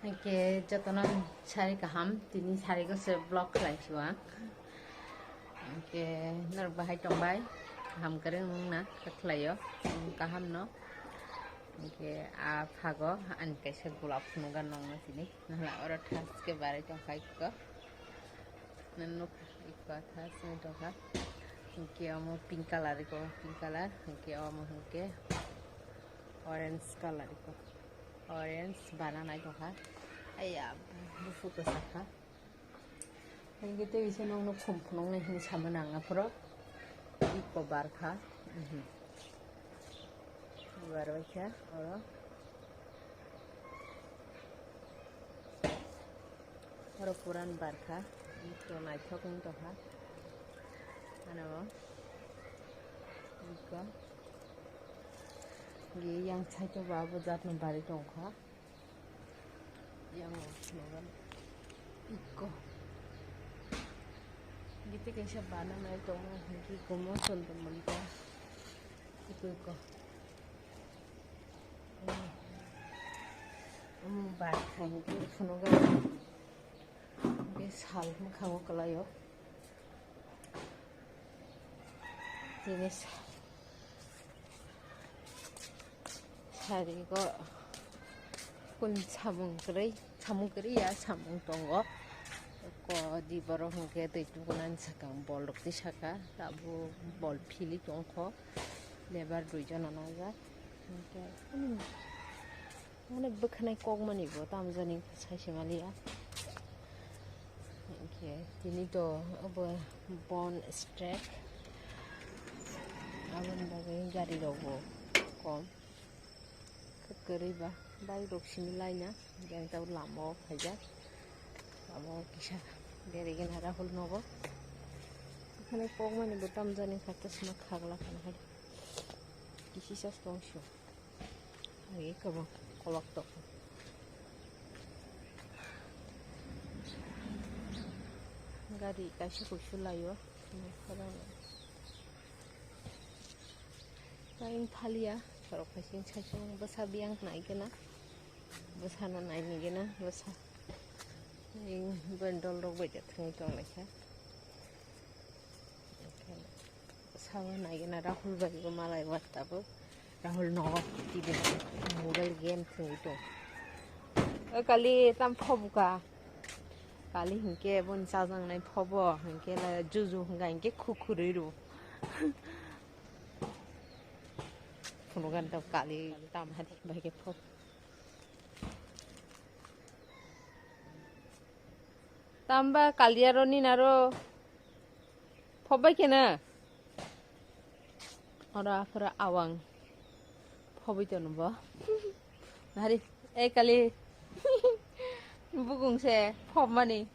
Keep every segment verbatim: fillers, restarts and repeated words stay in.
Hingke jotono sari kaham, tini sari go se vlog khlai si ang. Hingke norok bahai tongbai, kaham kwrwng wngna khlaio, kaham no. Hingke a phago ani kaisa golap phunugo nongno tini, nahla oro thaske barai tongkha ikko. Nang nuk ikko thaske tongkha. Hingke omo pink colour ikko, pink colour, hingke omo hingke orange colour ikko. Orange bana nai tongkha. Aya, buphuru kwchak kha. Hingke tei bisa nokno khum phunuknai hwnwi sama nang aphuru. Iko bar kha. Mhm. Bar bai kha oro. Oro puran bar kha. Iko naithok wng tongkha. Ano iko. Ge yang side o ba bo jatno bari tongkha. Yang o snogan ikko. Giti kaisa bana nai tongo hingke iko mo chondro mani ta. Iko iko. Omo bai hingke snogan. Hingke sal mwkhango kwlaio. Tini sa-, sari go kun samung kwrwi, samung kwrwi ya samung tongo. Ko di borok hwnkhe twi tukunani sakang bol rok twi saka, tabuk bol philwi tongkho, lebar dui jona najak. Hwnkhe, hmm. Mane bwkhanai kokmani bo tamjani sai se maliya. Hingke tini to obo bon strek. Aboni bagwi gari rok bo kom. Kwrwi ba bike rok simi laina. Hingke tei lama o phaijak. Lama o kisa beri gana Rahul nogo. Bwkhanai kokmani bo tamjani kha chasma khagla khana hai. Kisi sas tong sio. Agi kabo kolok tok. Gari kaisa kuisu laio. Kain phalia, sorok kaisa saisung bwsa biyang nai gana. Bwsano nai ni gana, bwsa. Bondol rok bai thangwi tong lai kha. Sabo naigena Rahul bai bo malai wa tabuk. Rahul nogo T V mobile game thwngwi tong. O kali tam phobuka. Kali hinkhe boni chajaknai phobo hinkhe la juju hwnka hinkhe khukhurwi rw. Phunugan tab kali tam hadi bai khe phob. Tamba kaliaro ninaro phobai khe na. Oro aphuru awang phobai tono bo. Hari, e kali bukung se phobmani.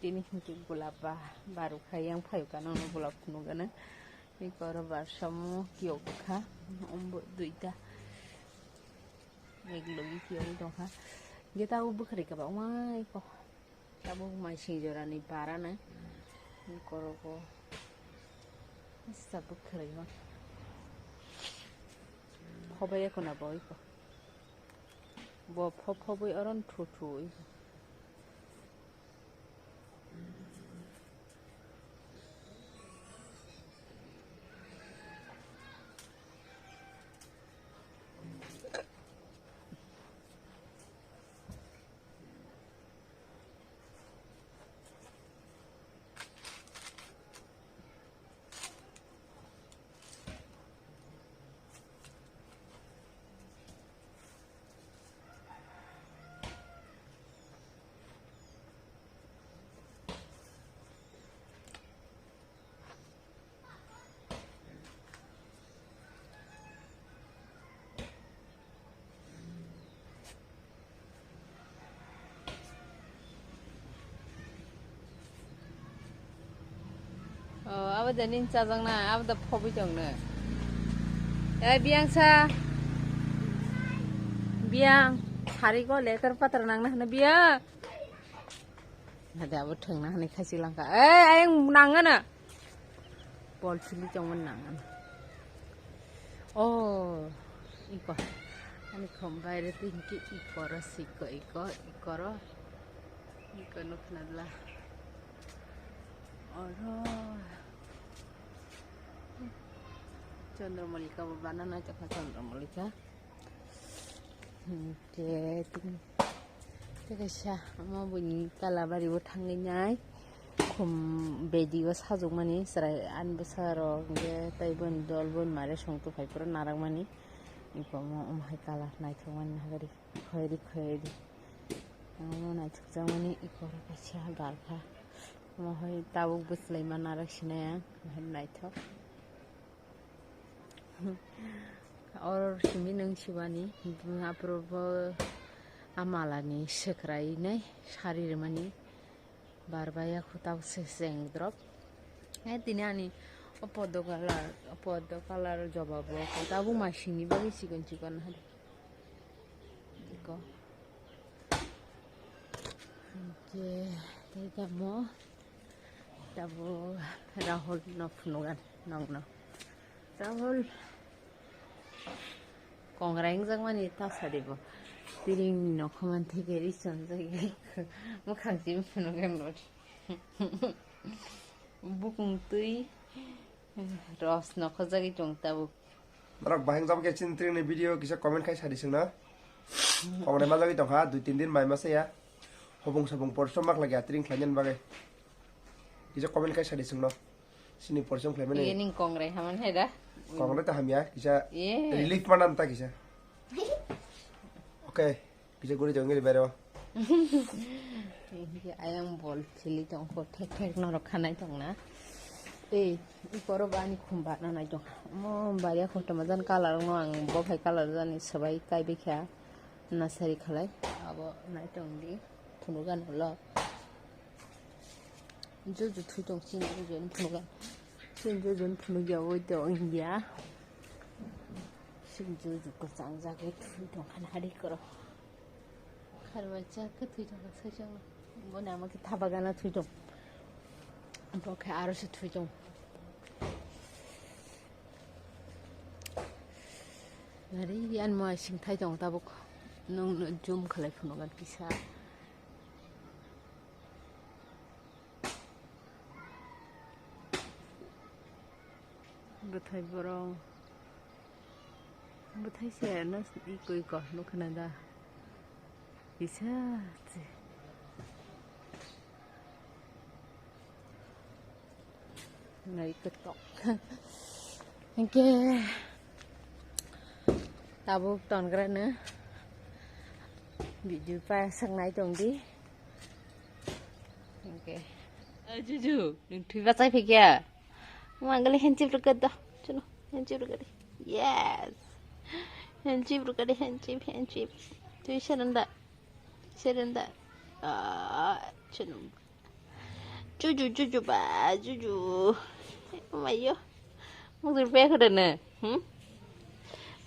Tini hinke gulab ba, baru khai yang phayu kano gulab phunugana. Eko oro barsamu kiyok kha, ombo duita. Ek logi kiyogwi tongkha. Ge tabuk bwkhwrwi kwbangma eko. Tabuk mai singjorani barana. Eko roko. Sa bwkhwrwi ma. Phobai eko na bo eko. Bo pho phobwi oron thu thu eko. Oh, abo de ning chajakna, abo de phobwi tongno. Eh, biyang sa. Biyang, sari go letter patra nangna hwno biyang. Hade abo thwngna hwnwi khachi langkha. Eh, ayang nangana. Bol philwi tongmani nangana. Oh, iko. Ani khom baire twi hwnkhe ikoro siko iko ikoro iko nukna dla. Oro Chandramallika bo banana chakha Chandramallika. Hwnkhe tini tei kaisa omo buini Kalabari o thangwi nai khum bedi o sajwkmani chwrai ani bwsarok hwnkhe tei buini dol buini mare songtwi phai phuru narakmani. Iko omo, omo hai colour naithokmani nahagari, khoiri khoiri. Omo naithokjakmani iko oro kaisa barkha. Omo hai tabuk bwchwlai ma narwk sinai ang, omo hai naithok. Oro simi nwng sibani, aphuru bo a malani swkrai nai sari rwmani. Bar bai ya kho tabuk se cheng drop. Eh, tini ani o podo colour, o podo colour jobabo kho tabuk masingni bagwi chikon chikon hai. Iko. Hwnkhe tei tamo tabuk Rahul no phunugan nokno. Rahul. Kongra wngjakmani ta sadi bo. Tiring nokho manthai khe ri chonjagwi mwkhang chini phunukgwi no. Bukung twi ros nokhojagwi tong tabuk. Norok bahai wngjakma khe chini tiringni video kisa comment khai sadi chwngno. Kongra manjagwi tongkha, dui tin din mai masa ya. Hopung sopung porsom mak lagya tiring khlainani bagwi. Kisa comment khai sadi chwngno. Sini porsom khlaimani. Ye ning kongrai haman hai da? Kongrai ta hamya, kisa Ye. Relief manan ta kisa. Okay, kisa guri jongni bero. Ayang bol chili tongkho thek thek norok khanai tongna. Ei, ikoro bani khumba nanai tong. Mo baria khotoma jan colour no ang bo phai colour jani sabai kai bekha. Nasari khalai abo nai tong di. Phunugan ulo. Juju thui tong chini juju ni phunugan. Chini juju ni phunugya oi to India. Chini juju kwchang jagwi thui tong khan hari koro. Kharmai cha khe thui tong kha sai chang. Bo nama khe thaba gana thui tong. Bo khe aro se thui tong. Nari yan mo sing thai tong tabuk. Nung zoom khalai phunugan kisa. Bwthai borok. Bwthai se no iko iko nukha na da. Kisa se. Nai ketok. Hingke tabuk tongra no video pa sangnai tongdi. Hingke. Juju, nung thui bachai phikya. Mangali henchip rukada. Chuno, henchip rukadi. Yes. Henchip rukadi, henchip, henchip. Thui serenda. Serenda. Ah, chuno. Juju, juju ba, juju. Mayo. Muktir pe khuda na. Hmm?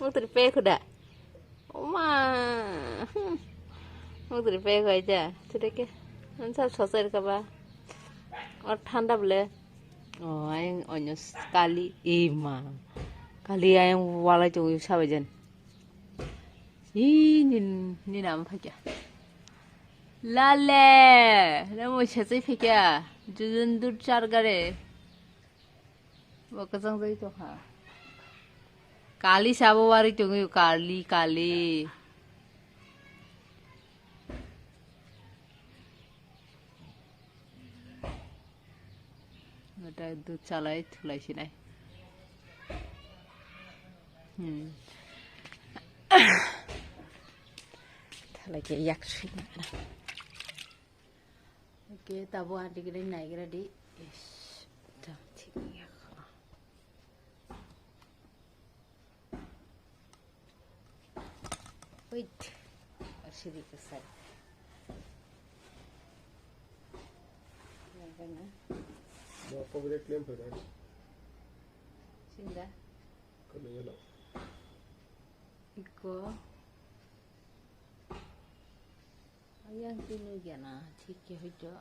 Muktir pe khuda. Oma. Hmm. Muktir pe khuda. Chude ke. Ansa soser ka ba. Or thanda bole. Oh, ayang onyo kali. Ima. Kali ayang walai tu sabajan. Ih, nin, nin am phakya. Lale, na mo sachai phakya. Jujun dur char gare. Bo kwchang jai tongkha. Kali sabo wari tongwi kali, kali. Natai dud chalai thulai sinai. Hmm. Thalai ke yak sui. Oke, tabo anti kene nai kene di. Ish, tam thik ya. Wait. Asiri kasar. Lagana. Mo copyright claim phaikha. Sinda. Kano yelo. Iko. Ayang tinu gana thik ke hoito.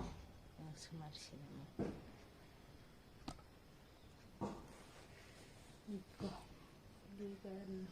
Ang sumar sinamo. Iko. Dugan.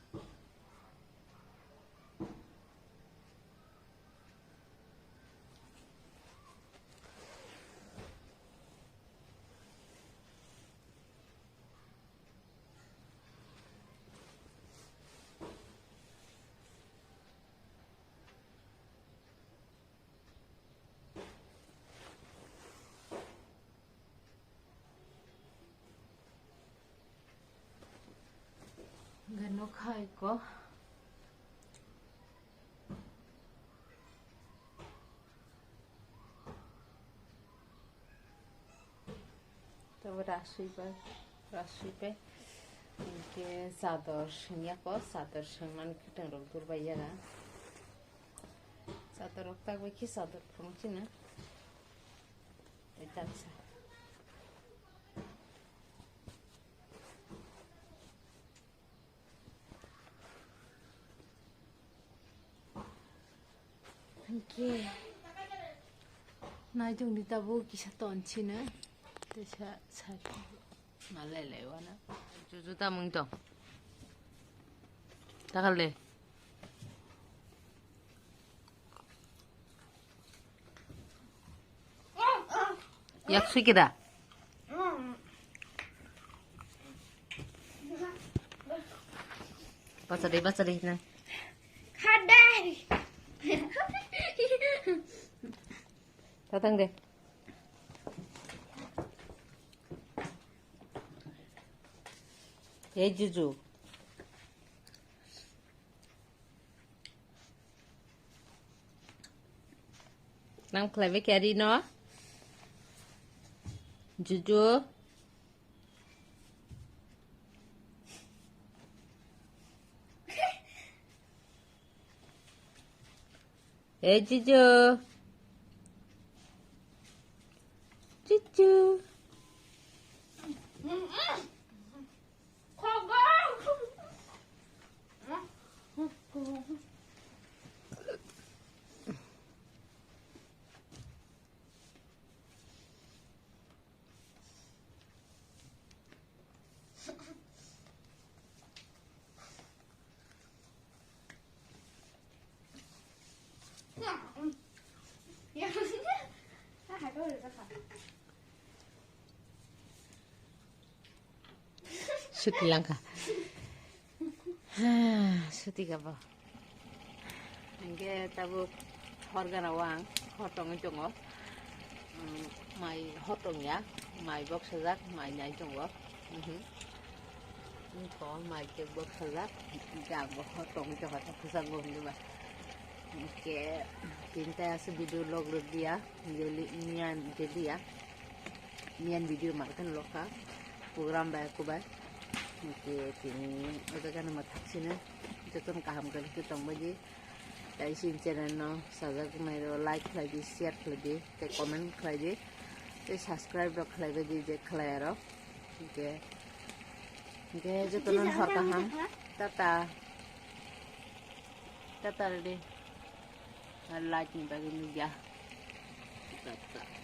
Khai ko. Tabo rasui bai, rasui bai. Hingke chador sengya ko, chador sengmani kwtang rok durbai yaga. Chador rok tak bai khe chador phung china. Etansa. Hingke naitongni tabuk kisa ton china. Tesa sari malai lai wana. Juju tamung tong. Takal de. Yak sui kida. Bacha de, bacha de na. Khadai. Tatang de. Hey, Juju. Nang khlaibai khe ari no? Juju. Hey, Juju. Juju. Suti langkha. Suti kabo. Hingke tabuk hor gana o ang hor tongwi tongo. Mm, mai hor tongya, mai boksajak, mai nai tongo. Mhm. Wngkha mai khe boksajak, hingke ang bo hor tongwi tongkha, ta kwchangbo hwnwi ba. Hingke tini tai aswk video log rwdiya, daily, miya daily ya. Miyan video ma khe lokha program bai kubai. Hingke tini o jaga no ma thaksino jotono kaham kwrwngkhe tongbaidi. Tai sini channel no sajak nai rw like khlaidi, share khlaidi, tei comment khlaidi, tei subscribe rok khlaibaidi je khlai aro. Hingke, hingke jotono hor kaham. Tata. Tata rwdi. Ar like ni bagwi nukya. Tata.